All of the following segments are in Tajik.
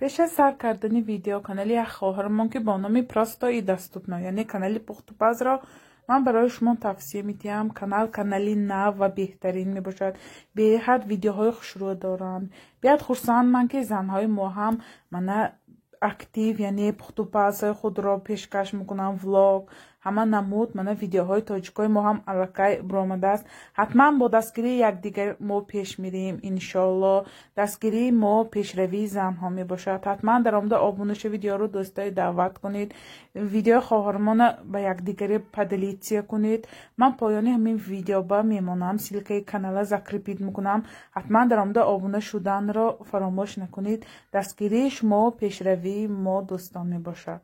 Пеш аз сар кардани видео канали як хоҳарамон, ки бо номи Просто и доступно, яъне канали пухтупазро ман барои шумо тавсия медиҳам. Канал канали нав ва беҳтарин мебошад. Беҳад видеоҳои хушрӯ доранд. Беҳад хурсанд ман, ки занҳои мо ҳам мана актив, яъне пухтупазҳои худро пешкаш мекунанд, влог ҳама намуд. Мана видеоҳои тоҷикои мо ҳам аллакай баромадааст. Ҳатман бо дастгирии якдигар мо пеш мирем, иншоалло. Дастгирии мо пешравии занҳо мебошад. Ҳатман дар омада обуна шавед, видеоро дӯстои даъват кунед, видеои хоҳармона ба якдигаре поделиться кунед. Ман поёни ҳамин видео ба мемонам, ссылка и канала закрепить мекунам. Ҳатман дар омада обуна шуданро фаромӯш накунед. Дастгирии шумо пешравии мо, дӯстон, мебошад.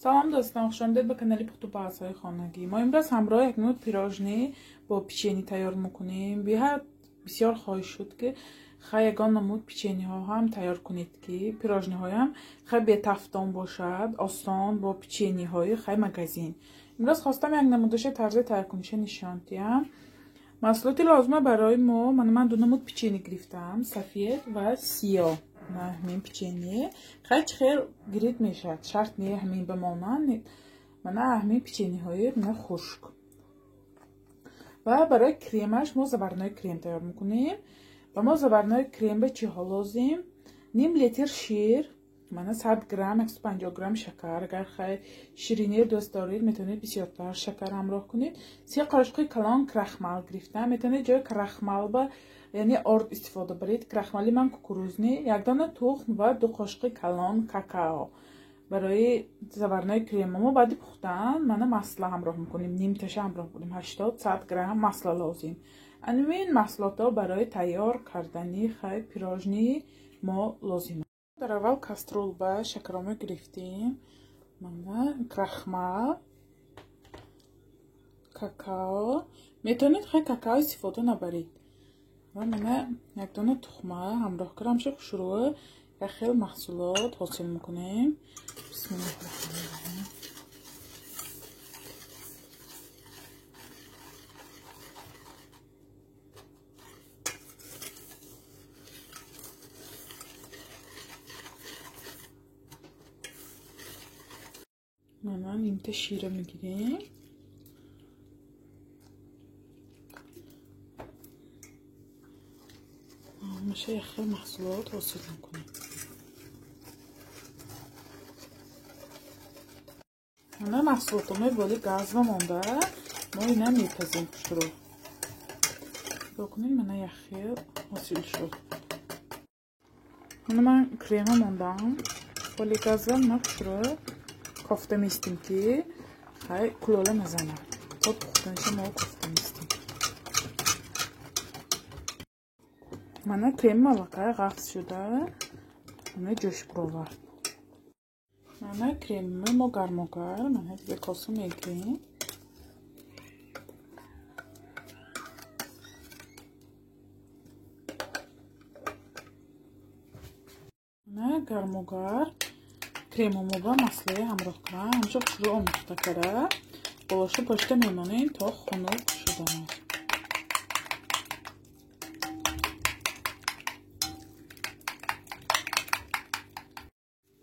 Салом, дӯстон, хушомадед ба канали пухтупазҳои хонагӣ. Мо имрӯз ҳамроҳ як намуд пирожни бо печени тайёр мекунем. Беҳад бисёр хоҳиш шуд, ки хай ягон намуд печениҳо ҳам тайёр кунед, ки пирожниҳоям хай бетафтон бошад, осон, бо печениҳои хай магазин. Имрӯз хостам як намудаша тарзи тайёркуниша нишон диҳам. Маҳсулоти лозима барои мо: мана ман ду намуд печени гирифтам, сафед ва сиёҳ. Ҳамин печени хай чӣ хел гирид мешавад, шарт не ҳамин ба монанд. Мана ҳамин печениҳои мана хушк. Ва барои кремаш мо заварной крем тайёр мекунем. Ба мо заварной крем ба чиҳо лозим? Ним литр шир, мана 100 грамм, 150 грамм шакар. Агар хай ширинӣ дӯст доред, метавонед бисёртар шакар ҳамроҳ кунед. 3 қошуқи калон крахмал гирифтам. Метавонед ҷои крахмал ба, яъне орд истифода баред. Крахмали ман кукурузный. Як дона тухм ва 2 қошуқи калон какао. Барои заварной крема мо баъди пухтан мана масло ҳамроҳ мекунем, нимташа ҳамроҳ мекунем, 80-100 грамм масло лозим. Ҳамин маҳсулотҳо барои тайёр кардани хай пирожни мо лозим. Дар аввал каструл ба шакаромо гирифтем, мана крахмал, какао. Метавонед хай какао истифода набаред. Ва мана як дона тухма ҳамроҳ кардам, ши хушрӯ як хел маҳсулот ҳосил мекунем. Бисмиллоҳи раҳмони раҳим. Мана нимта шира мегирем. Ҳамаша як хел маҳсулот ҳосил мекунем. Мана маҳсулотҳои боли газва монда, мо ина мепазем хушрӯ. Нигоҳ кунед, мана як хел ҳосил шуд. Мана ман крема мондам боли газва, мана хушрӯ кофта меистем, ки хай кулола назанад. То пухтаниша мо кофта меистем. Мана крем аллакай ғафз шуда, мана ҷӯш баровард. Мана кремими мо гармогарм, мана дига коса мегирем. Мана гармогарм кремомо ба маслое ҳамроҳ кунам, ҳамчун хушрӯ омехта кара, болошу пошта мемонем то хунук шуданаш.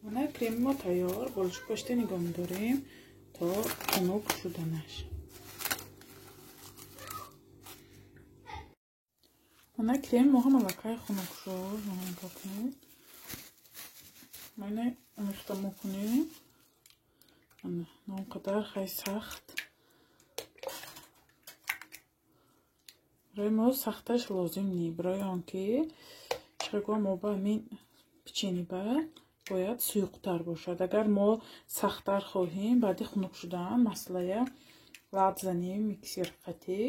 Мана креми мо тайёр, болошу пошта нигоҳ медорем то хунук шуданаш. Мана креми мо ҳам аллакай хунук шуд, мана нигоҳ кунед. Мо ина омехта мекунем. Мана на он қадар хай сахт. Барои мо сахташ лозим не, барои он ки чӣ мо ба ҳамин печени ба бояд сұйықтар бошад. Агар мо сахттар хоҳем, баъди хунук шудан маслая лат занем миксер қатӣ,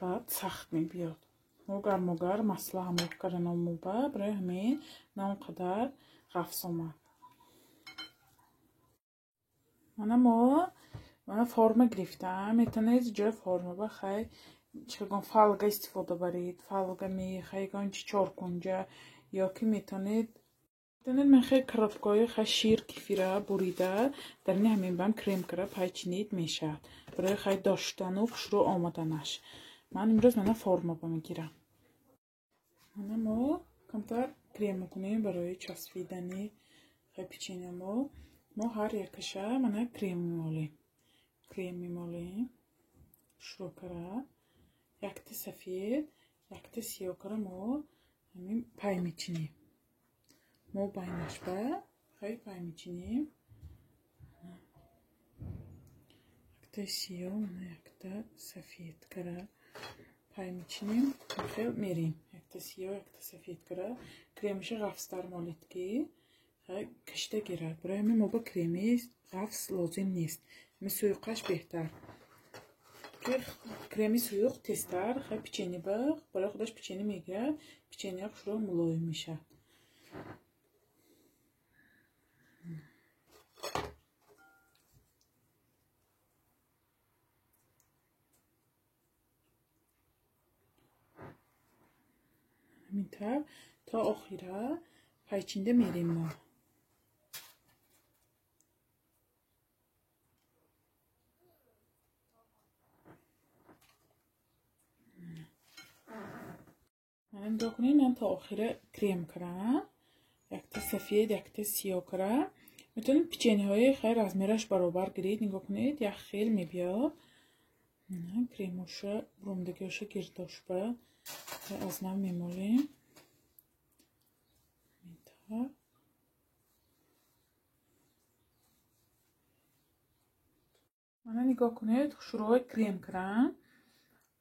баъд сахт мебиёд. Мо гармогарм масла ҳамроҳ карданам мо ба барои ҳамин на он қадар ғафз омад. Мана мо мана форма гирифтам. Метавонед ҷои форма ба хай чӣ фолга истифода баред. Фолга ми хай ягон чи чоркунҷа, ё ки метавонед Ман хеле коробкаҳои хай шир кефира бурида дар ини ҳамин бам крем кара пайчинид мешавад. Барои хай доштану хушрӯ омаданаш. Ман имрӯз мана форма ба мегирам. Мана мо камтар крем мекунем барои часпидани хай печенье мо. Мо ҳар якаша мана крем мемолем. Крем мемолем. Хушрӯ кара. Якта сафед, якта сиёҳ кара мо ҳамин пай мечинем. Мо байнашба хай пай мечинем. Якта сиёҳ, мана якта сафед кара пай мечинем. Хел мерем. Якта сиёҳ, якта сафед кара. Кремаша ғафстар молед ки хай кашида гирад. Барои ҳамин мо ба креми ғафс лозим нест. Ҳамин суюқаш беҳтар. Ки креми суюқ тезтар хай печенье ба барои худаш печенье мегирад. Печенье хушрӯ мулоим мешавад. Ҳамин тавр то охира пайчинда мерем мо. Мана нигоҳ кунед, ман то охира крем кардам. Якта сафед, якта сиёҳ кардам. Метавонед печеньеҳои хеле размераш баробар гиред. Нигоҳ кунед, як хел мебиёд. Кремоша бурумдагиҳоша гирдошба аз нав мемолем. Мана нигоҳ кунед, хушрӯи крем кардам.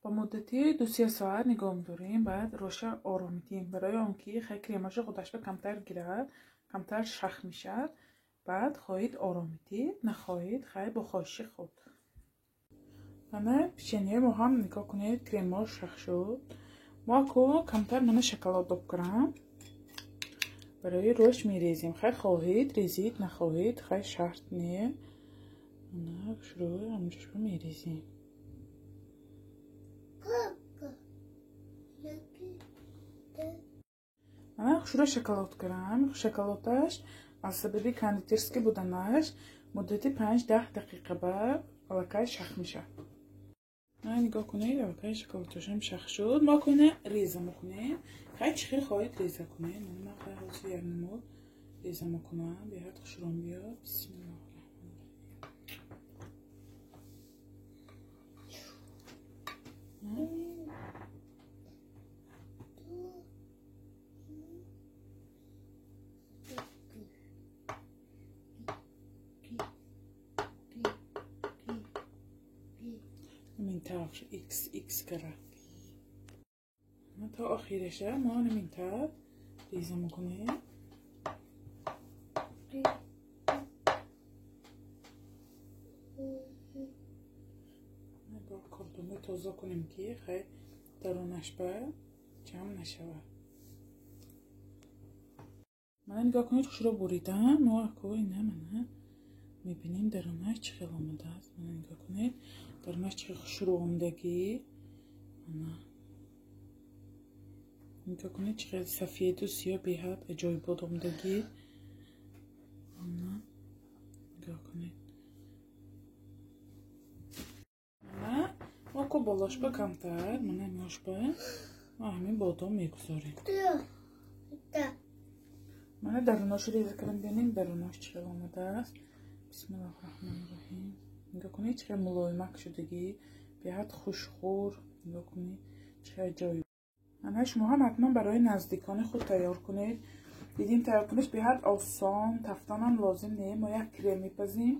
Ба муддати 2-3 соат нигоҳ медорем, баъд роша ором медиҳем. Барои он ки хай кремаша худашба камтар гирад, камтар шах мешавад. Баъд хоҳед ором медиҳед, нахоҳед хай бо хоҳиши худ. Мана печенье мо ҳам нигоҳ кунед, кремҳо шах шуд. Мо ку камтар мана шоколад доб кардам. Барои рӯш мерезем. Хай хоҳед резид, нахоҳед хай шарт не. Мана шурӯъ ҳамҷошба мерезем. Мана хушрӯ шоколад кардам. Шоколадаш аз сабаби кондитерский буданаш муддати 5-10 дақиқа ба аллакай шах мешавад. Мана нигоҳ кунед, аллакай шоколадашам шах шуд. Мо куна реза мекунем. Хай чӣ хел хоҳед реза кунед. Ман хай ҳозир як намуд реза мекунам. Беҳад хушрӯ биёд. Бисмиллоҳ. Ҳамин тавр x кара. То охираша мо ҳамин тавр реза мекунем. Бо кордона тоза кунем ки хай дарунаш ба ҷамъ нашавад. Мана нигоҳ кунед, хушрӯ буридам. Мо ако ина мана мебинем дарунаш чӣ хел омадааст. Мана нигоҳ кунед, дарунаш чӣ хел хушрӯ омадагӣ. Мана нигоҳ кунед, чӣ хел сафеду сиёҳ беҳад аҷоибот омадагӣ. Мана нигоҳ кунед. Мана мо ку болошба камтар, мана мошба мо ҳамин бодом мегузорем. Мана даруношро реза кардам, бинем дарунош чӣ хел омадааст. Бисмиллоҳи раҳмони раҳим. Нигоҳ кунед, чӣ хел мулоимак шудагӣ, беҳад хушхӯр. Нигоҳ кунед, чӣ хел аҷоиб. Мана шумо ҳам ҳатман барои наздикони худ тайёр кунед. Дидем тайёр куниш беҳад осон, тафтонам лозим не. Мо як крем мепазем.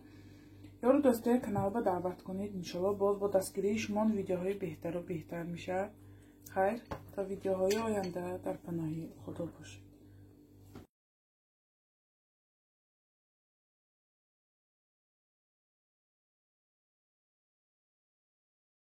Ёру дӯстои каналба даъват кунед. Иншоалло боз бо дастгирии шумо видеоҳои беҳтару беҳтар мешавад. Хайр, то видеоҳои оянда дар паноҳи Худо бошед.